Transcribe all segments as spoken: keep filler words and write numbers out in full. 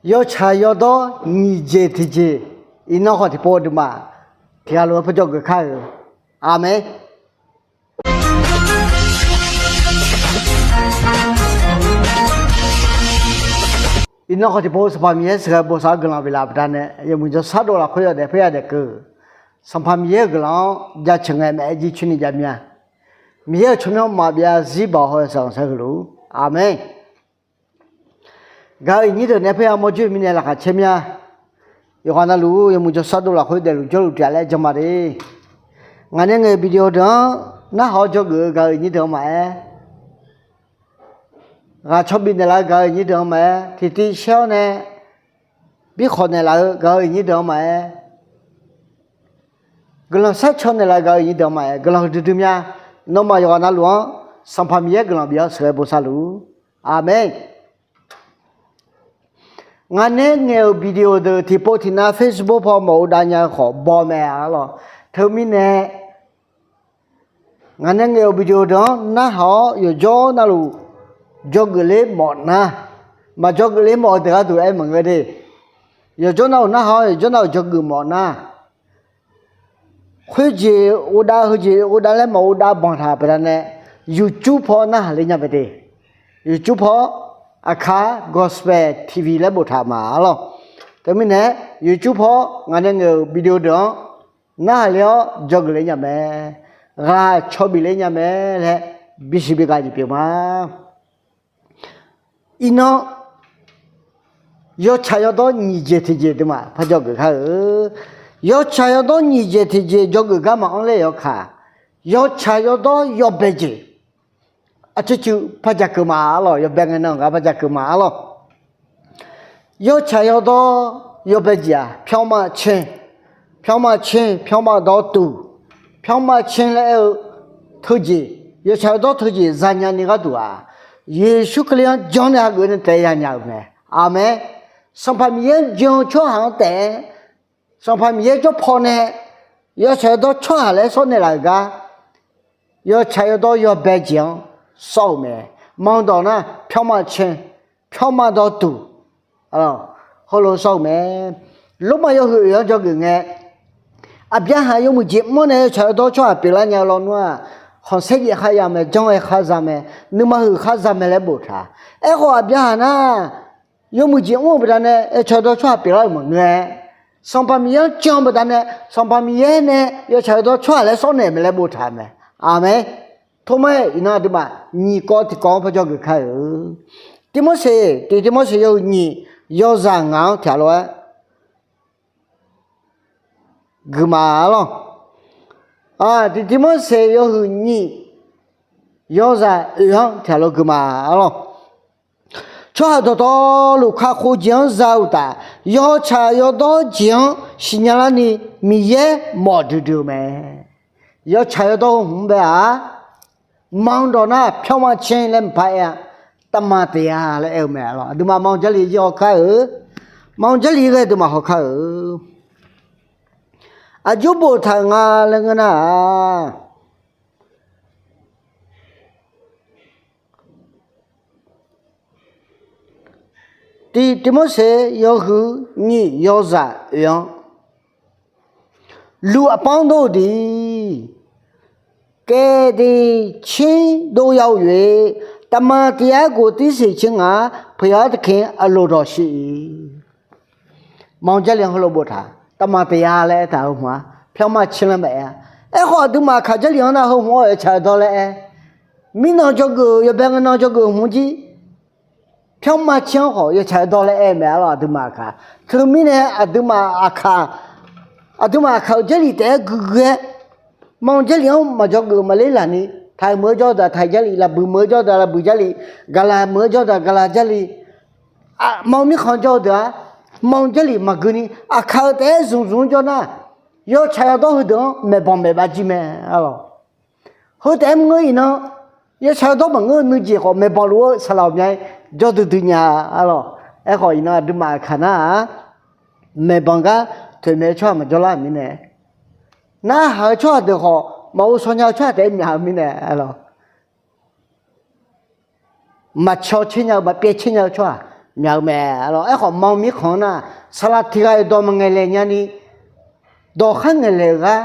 Yawtsaq yawdawr nyiq jeq tiqjeq, iqnan khawf tiqpov aqduimaf tiqghaq lof-aer parjawr geuf kar-euq. Aqmeq. Iqnan khawf tiqpov Sanqpaq Miqyaer sheuqghae bosav-eu guiqlanq biflaf baqdanae, yawmuiq jawrshar dov lafkhoer yawdaef paer yadaef keuv. Sanqpaq Miqyaer-euq guiqlanq-anr jaceuq ngae maqaer jir coer ni jav mya. Miqyaer-euq tsawrmyanr maqbyav zarzir baoq haw-eu sanqpaq saer heulof-ur. Aqmeq. Gaq-eu iqnyir deuq nae paer-a mawrjoer mirnae laqkhaq caer mya. Yawqghaq navluf-ur, yawmuiq jawrshar dov lafkhoer daefluf jawrluf taef-a laer jan ma de. Ngaq nae ngaeq-euq video deuq-anr narhaq-awr dzawgeuf-eu gaq-eu iqnyir deuq-anr maqaer, ghaq caw bif naeqlaf-eu gaq-eu iqnyir deuq-anr maqaer, tiqtiv shaer-awr nae bi khawq naeqlaf-eu gaq-eu iqnyir deuq-anr maqaer, guiqlanq sharcaw naeqlaf-eu gaq-eu iqnyir deuq-anr maqaer, guiqlanq huiqdui dui mya. Nawmaf yawqghaq navluf-anr Sanqpaq Miqyaer guiqlanq bif-awr sheuqghae bosav luf-ur. Aqmeq. Ngaq nae ngaeq-euq video deuq tiqpov tiqnav Facebook paw mawf-eu dav nya-eu khawf baw mae arlawq. Teumirnae ngaq nae ngaeq-euq video deuq-anr narhaq-awr yawqjawr navluf dzawgeuf ler mawf nar, maqdzawgeuf ler mawf-eu deuq gharduq aer maqngeur de. Yawqjawr navluf narhaq-awr yawqjawr navluf dzawgeuf mawf nar, khoerjeq ghofdav heujeq ghofdav laer maqghofdav banq taq baqdanae, YouTube paw narhaq ler nya mae de. YouTube paw Aqkaq Gospel TV laer boftaq ma arlawq. Teumirnae YouTube paw ngaq nae ngaeq-euq video deuq-anr narhaq ler-awr dzawgeuf ler nya mae, ghaq caw bif ler nya mae laer bisiq bigaq jeq pyeuf ma. Iqnan yawtsaq yawdawr nyiq jeq tiqjeq aqduimaf parjawr geuf kar-eu. Yawtsaq yawdawr nyiq jeq tiqjeq dzawgeuf gar maqanr ler yawkaq, yawtsaq yawdawr yawbae jeq aqcuiv cuiv parjaq keuv ma arlawq. Yawbae ngae nan gar parjaq keuv ma arlawq. Yawtsaq yawdawr yawbae jeq-aq, pyawrmav caer, pyawrmav caer, pyawrmav dawrtuq, pyawrmav caer laer aer-eu teujeq, yawtsaq yawdawr teujeq zanya ni gharduq-aq, Yeqsur Kali-anr jan nae hageuf nae taef yanya-euq mae. Aqmeq. Sanqpaq Miqyaer-anr jan-eu tsawrhaq-anr taef-aer, Sanqpaq Miqyaer jawr paw nae yawtsaq yawdawr tsawrhaq laer sawr naeqlaf-euq gar, yawtsaq yawdawr yawbae jeq-anr sawr-euq mae. Manq dawq nar pyawrmav caer, pyawrmav dawrtuq heulof sawr-euq mae. Lormav yawhuiq oeq-anr dzawgeuf ngae, Aqbyaqhaq yawmuiq jeq mr-awr nae yawtsaq yawdawr tsawrhaq pyeuflar nya-eu lawnmr-aq, khanqsaer jaev kharya mae, janr-aer kharza mae, nuima huiq kharza mae laer boftaq. Aerkhawf Aqbyaqhaq nar, yawmuiq jeq mr-eu baqdanae yawtsaq yawdawr tsawrhaq pyeuflar-euq maqngeur-aer, Sanqpaq Miqyaer-anr jan-eu baqdanae Sanqpaq Miqyaer nae yawtsaq yawdawr tsawrhaq laer sawr naeq mae laer boftaq mae. Aqmeq. Tormaer iqnan aqduimaf nyiq kawv tiqkawv-anr parjawr geuf kar-eu. Tirmorseq, tiq Tirmorseq yawhuiq nyiq yawzaq ngaq-anr tiq ghaq lof-aer guiqma arlawq. Tiq Tirmorseq yawhuiq nyiq yawzaq oeq-anr tiq ghaq lof guiqma arlawq. Tsawrhaq dawqtawvluf kakhof jeq-anr za-eu uqtaf, yawtsaq yawdawr jeq-anr siqnya larni Miqyaer mawf duidui-eu mae. Yawtsaq yawdawr heu hmq-anr bae-aq, manq dawq nar pyawrmav caer laer maqpar aer-a, taqmaf taef-a laer aer-eu mae arlawq. Aqduimaf manq Jarlif jir hawkar-eu, manq Jarlif ghae aqduimaf hawkar-eu. Aqjox boftaq-euq nga laer ngeur nar-aq, tiq Tirmorseq yawhuiq nyiq yawzaq oeq-anr, လူအပေါင်းတို့သည် ကယ်တင်ခြင်းသို့ရောက်၍ တမန်တရားကို သိစေခြင်းငှာ ဘုရားသခင်အလိုတော်ရှိ၏. Manq Jarlif-anr heulof boftaq, taqmaf taef-a laer aertaq heu hmq-a, pyawrmav caer laer maqaer-a. Aerkhawf aqduimaf aqkaq Jarlif-anr nar heu hmq-awr yawtsaq yawdawr laer aer, mirnan dzawgeuf-eu yawbae ngae nan dzawgeuf-eu hmq jir, pyawrmav caer-anr khawf yawtsaq yawdawr laer aer mae arlawq. Aqduimaf aqkaq teumirnae aqduimaf aqkaq, aqduimaf aqkaq-euq Jarlif taef-aer guigui-aer, manq Jarlif-anr maqdzawgeuf maqler laf ni, taiq meuq-eu jawr deuq-aq taiq Jarlif, laqbuiq meuq-eu jawr deuq-aq laqbuiq Jarlif, gaqlaq meuq-eu jawr deuq-aq gaqlaq Jarlif, manq mirkhanq jawr-eu deuq-aq, manq Jarlif maqgui ni aqkaq-eu taef-aer zmq zmq-anr jawr nar, yawtsaq yawdawr heudeuq-anr maeqbanq maeqbav jir mae arlawq. Heu taef-aer maqngeur iqnan, yawtsaq yawdawr maqngeur-eu nuijeq khawf maeqbanq luf-eu saqlaq ghawqmya-aer jawr duidui nya arlawq. Aerkhawf iqnan aqduimaf aqkaq nar-aq, maeqbanq gar toeqmaeq-eu tsawrhaq maqjawr lar-euq mirnae, narhaq-eu tsawrhaq deuq khawf maqghov shaw nya-eu tsawrhaq taef-aer myaq-eu mirnae arlawq. Maqcaw caer nya-eu maqpyaev caer nya-eu tsawrhaq, myaq-eu mae. Aerkhawf, ma-eu mirkhanq-anr nar, saqlaq tiq ghaq-iq dawq maqngaeq laeq nyani, dawq khar ngaeq laeq-eu gar,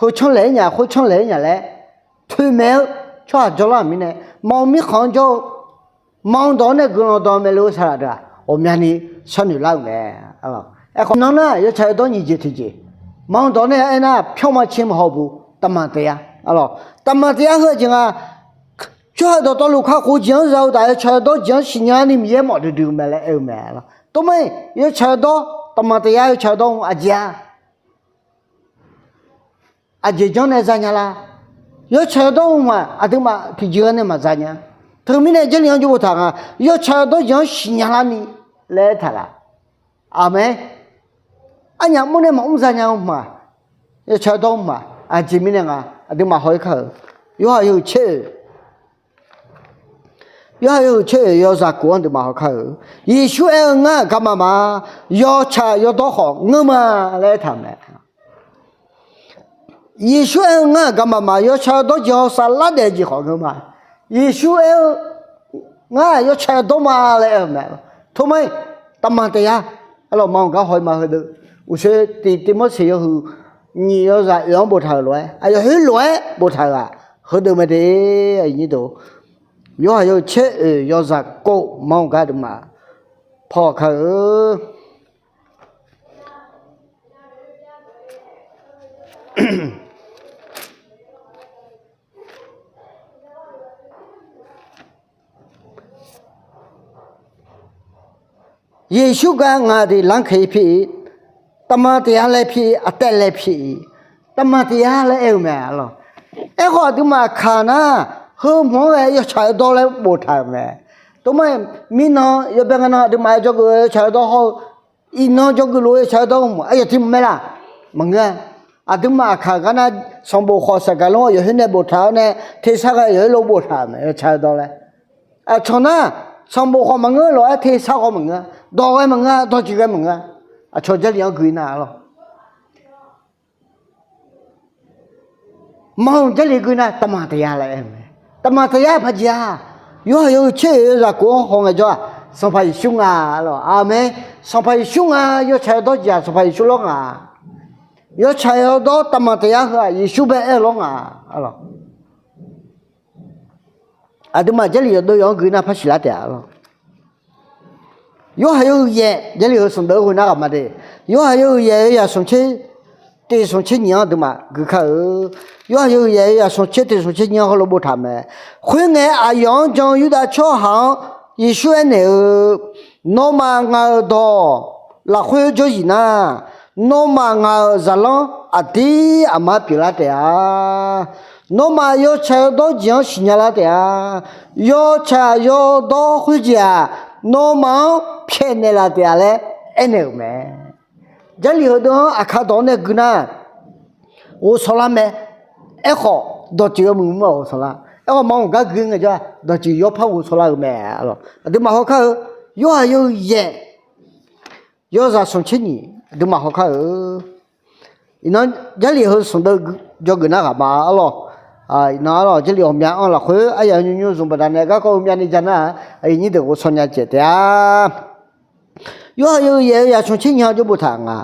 heu canr laeq-aer nya, khoer canr laeq-aer nya laer toeqmaeq-eu tsawrhaq jawrlar-euq mirnae, ma-eu mirkhanq-anr jawr-eu, ma-eu dawq-anr nae guiqlanq dawq maeqluf-eu saqlaq deuq-aq, ghawqmyani sharnoeq lar-euq mae. Aerkhawf, nan nar yawtsaq yawdawr nyiq jeq tiqjeq, ma-eu dawq-anr nae aernar, pyawr ma caer maqhaw bu, သမ္မာတရား arlawq. သမ္မာတရား heu-aq jeq nga, tsawrhaq dawqtawvluf kakhof-eu jeq-anr za-eu taf, yawtsaq yawdawr jeq-anr siqnya ni Miqyaer mawf duidui-eu mae laer aer-eu mae. Tov mar-iq yawtsaq yawdawr သမ္မာတရား yawtsaq yawdawr-eu aqjeq-a, aqjeq janr nae za nya lar? Yawtsaq yawdawr-eu hmq-aq aqduimaf tiqjeq-anr nae maqza nya. Teumirnae Jarlif-anr jawr boftaq nga, yawtsaq yawdawr jeq-anr siqnya larni laer aertaq laf. Aqmeq. Arnyaf mr nae maqmr za nya-eu hmq-aq, yawtsaq yawdawr hmq-aq, aqjeq mirnae nga, aqduimaf haw-ir kar-euq. Yorhaq yawhuiq tser-oeq, Yorhaq yawhuiq tser-oeq yawzaq kof-anr aqduimaf haw kar-euq. Yeqsur aer-eu, Ngar-aq garma ma, yawtsaq yawdawr khawf ngeur ma laer aertaq-euq mae. Yeqsur aer-eu, Ngar-aq garma ma, yawtsaq yawdawr jeq hawsav lar daef-eu jeq khawf ngeur ma. Yeqsur aer-eu, Ngar-aq yawtsaq yawdawr ma laer aer-eu mae. Tov mar-iq, သမ္မာတရား arlawq, ma-anr gar haw-ir ma heudeuq. Uqshoe tiq Tivmorseq yawhuiq nyiq yawzaq oeq-anr boftaq-euq lof-aer, aqyawf khoerlof-aer boftaq-euq-aq, heudeuq mae de. Yorhaq yawhuiq tser-oeq yawzaq kof, ma-anr gar aqduimaf paw kar-eu. Yeqsur gar ngaq deuq lanrkeuv-ir pir-ir, သမ္မာတရား laer pir-ir, aqtaev laer pir-ir, သမ္မာတရား laer aer-eu mae arlawq. Aerkhawf aqduimaf aqkaq nar, heu hmq-anr ghae yawtsaq yawdawr laer boftaq-euq mae. Tov mar-iq, mirnan yawbae ngae nan aqduimaf-aer jawrgeuf-eu yawtsaq yawdawr hawr-eu, iqnan jawrgeuf lof-eu yawtsaq yawdawr hmq aqyawf tiq mq mae laf? Maqngeur-a. Aqduimaf aqkaq gar nar, sanqbof khawf saqgaq lanr yawf khoer nae boftaq-awr nae, tersar ghae yawf khoerlof boftaq-euq mae yawtsaq yawdawr laer. Aqcawq nar, sanqbof khawf maqngeur lof-aer tersar khawf maqngeur-a, dawq ghae maqngeur-a, dawqjiq ghae maqngeur-a. Aqcawq Jarlif-anr gui nar arlawq. Manq Jarlif gui nar သမ္မာတရား laer aer-eu mae. သမ္မာတရား paqjeq-aq, Yorhaq yawhuiq tser-oeq yawzaq kof-anr haw ngaejawr-aq, Sanqpaq Yeqsur nga arlawq. Aqmeq. Sanqpaq Yeqsur nga. Yawtsaq yawdawr jeq-aq Sanqpaq Yeqsur lawr nga. Yawtsaq yawdawr သမ္မာတရား heu-aq Yeqsur bae aer-eu lawr nga arlawq. Aqduimaf Jarlif yawdov yawq-anr gui nar par siqlar taef-a lawq. Yorhaq yawhuiq yaeq, Jarlif heu smq deuq-eu heu nar ghaq ma de. Yorhaq yawhuiq yaeq yawzaq smq tser tiq smq tser nyiq-anr aqduimaf gui kar-eu. Yorhaq yawhuiq yaeq yawzaq smq tser tiq smq tser nyiq-anr heulof boftaq mae. Khoerngae, aqyawf-anr jan-eu Yurdav tsawrhaq-anr Yeqsur aernaeq-eu, Nawmaf ngaq-euq dawq lafkhoer jawr-iq nar, nawmaf ngaq-euq zaqlanr aqdir aqmar pyeuflar taef-a. Nawmaf yawtsaq yawdawr jeq-anr siqnya lar taef-a. Yawtsaq yawdawr khoerjeq-aq, nawmaf-anr pyaeqnaeq laf taef-a laer aernaeq-euq mae. Jarlif heudeuq-anr aqkar dawq-anr nae gui nar, ghovshaw lar mae. Aerkhawf, dawqtsuif yawmuiq mr-aq ghovshaw lar. Aerkhawf, manq gar gui ngaejawr-aq, dawqtsuif yawpar ghovshaw lar-euq mae. Aqduimaf haw kar-eu, Yorhaq yawhuiq yaeq yawzaq smq tser nyiq, aqduimaf haw kar-eu. Iqnan Jarlif heu smq deuq jawrgeuf nar ghaq ma arlawq. Iqnan arlawq, Jarlif ghawqmya anr lafkhoer aryaq nymr nymr zmq baqdanae garkawv heu myavni ja nar, aqyuif nyir deuq ghovshaw nya caev taef-a. Yorhaq yawhuiq yaeq yawzaq smq tser nyiq-anr jawr boftaq nga.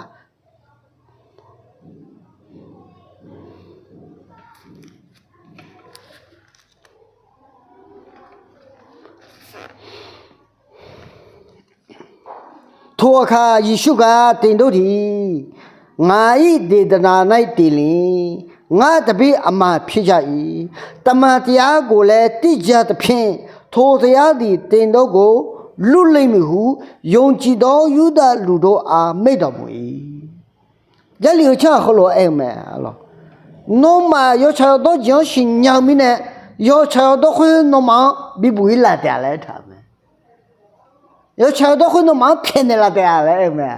Toq aqkaq Yeqsur gaq tiqdov tiq, ngaq-ir deqdaqnav nar-ir tiq lef, ngar taqbir aqma pyaer ja-ir. သမ္မာတရားကိုလည်း သိကြသဖြင့် ထိုတရားသည် သင်တို့ကို လုလင်မ့ၢ်ဟု ယုံကြည်သော ယုဒလူတို့အား မိန့်တော်မူ၏. Jarlif-eu tsanr-aq heulof-aer aer-eu mae. Nawmaf yawtsaq yawdawr jeq-anr siqnya-eu mirnae, yawtsaq yawdawr khoer nawmaf-anr bibuq-ir laf taef-a laer aertaq-euq mae. Yawtsaq yawdawr khoer nawmaf-anr pyaeqnaeq laf taef-a laer aer-eu mae.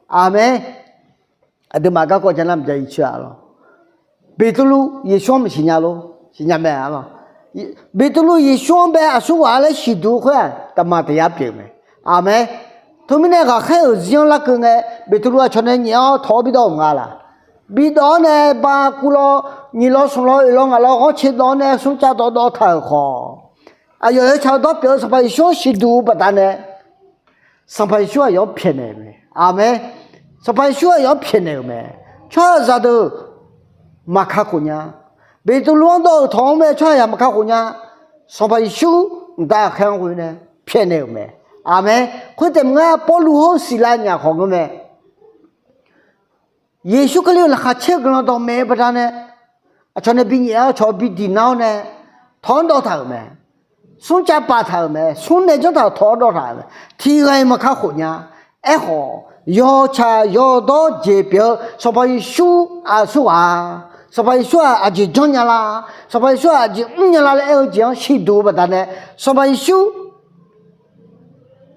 Aqmeq. Aqduimaf garkawv ja nar maqjav-ir coer-a lawq. Beqtuvluv Yeqsur-anr maqsiq nya lor? Siqnya mae-a lawq. Beqtuvluv Yeqsur-anr bae aqsur ghaq-a laer siqduq-eu khoer-aq, သမ္မာတရား pyeuf-eu mae. Aqmeq. Teumirnae ghaqkhaer-euq zir-anr larkeuv ngae, Beqtuvluv aqcawq nae nyaef-awr tawq-awr bidawv-euq nga laq? Bidawv-awr nae ba kuv law, nyiq law smq law oeq law ngaq law ghanrcae dawv-awr nae smrcav dawv dawv taq-euq khawf, aqyawf yawtsaq yawdawr pyeuf-eu Sanqpaq Yeqsur-anr siqduq-eu baqdanae, Sanqpaq Yeqsur aqyawf-anr pyaeqnaeq-euq mae. Aqmeq. Sanqpaq Yeqsur aqyawf-anr pyaeqnaeq-euq mae. Tsawrhaqzaq deuq maqkakhof nya. Beqtuvluv-anr dawr-euq tawq-anr mae tsawrhaqzaq maqkakhof nya. Sanqpaq Yeqsur mqtav ghaqkhaer-anr ghoe nae pyaeqnaeq-euq mae. Aqmeq. Khoertaef maqngeur, Pawrluv hawr-eu Siqlav nyaf khawf ngeur mae. Yeqsur Kali-euq laqkhaq caer-eu guiqlanq dawqmaeq-eu baqdanae, aqcawq nae binyaef-awr aqcawq bi diq nar-awr nae tawq-anr dawv taq-euq mae. Smr cav paf taq-euq mae. Smr nae janr taq-euq tawq-anr dawv taq-euq mae. Tiqghaq-iq maqkakhof nya. Aerkhawf, yawtsaq yawdawr jeq pyeuf-eu Sanqpaq Yeqsur aqsur ghaq, Sanqpaq Yeqsur-aq aqjeq janrnya la, Sanqpaq Yeqsur-aq aqjeq mrnya la laer aer-eu jeq-anr siqduq-eu baqdanae, Sanqpaq Yeqsur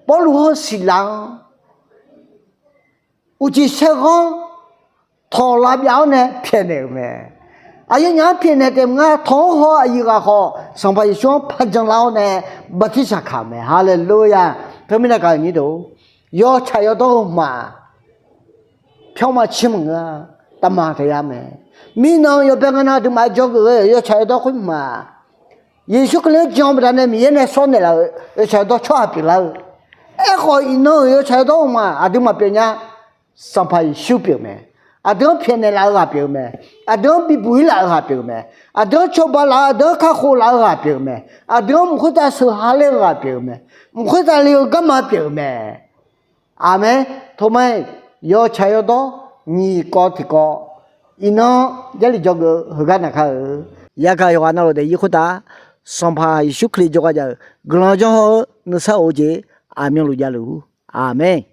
Pawrluv hawr-eu Siqlav-anr uqcif saerghanr tawq lavbyav-awr nae pyaeqnaeq-euq mae. Aqyawfnyaf-anr pyaeqnaeq taef maqngeur, tawq-anr haw-eu aqyuif ghaq khawf Sanqpaq Yeqsur-anr par janlar-awr nae bartirsaq kaq-euq mae. Haleluya! Teumirnae gaq-euq nyir deuq, yawtsaq yawdawr-eu hmq-aq, pyawr ma cir maqngeur-a, taqmaq taef ya mae. Mirnan yawbae ngae nan aqduimaf-aer jawrgeuf-eu yawtsaq yawdawr khoer hmq-aq, Yeqsur Kali-anr jan-eu baqdanae Miqyaer nae shawr naeqlaf-euq yawtsaq yawdawr tsawrhaq pyeuflar-eu. Aerkhawf, iqnan-euq yawtsaq yawdawr-eu hmq-aq aqduimaf pyeuf nya. Sanqpaq Yeqsur pyeuf-eu mae. Aqdui-anr pyaeqnaeq laf-eu ghaq pyeuf-eu mae. Aqdui-anr bibuq-ir laf-eu ghaq pyeuf-eu mae. Aqdui-anr cawba laf-eu, aqdui-anr kakhof laf-eu ghaq pyeuf-eu mae. Aqdui-anr mq khoertav sheuqha ler-eu ghaq pyeuf-eu mae. Mq khoertav le-eu garma pyeuf-eu mae. Aqmeq. Toma-iq, yawtsaq yawdawr nyiq kawv tiqkawv, iqnan Jarlif jawrgeuf-eu heugar naqkar-eu. Yagaq yawqghaq navluf daefzir khoertav, Sanqpaq Yeqsur Kali jawrgar jav-eu guiqlanq janr hawr-eu nuisar of-eu jeq aqmyanluf javluf-ur. Aqmeq.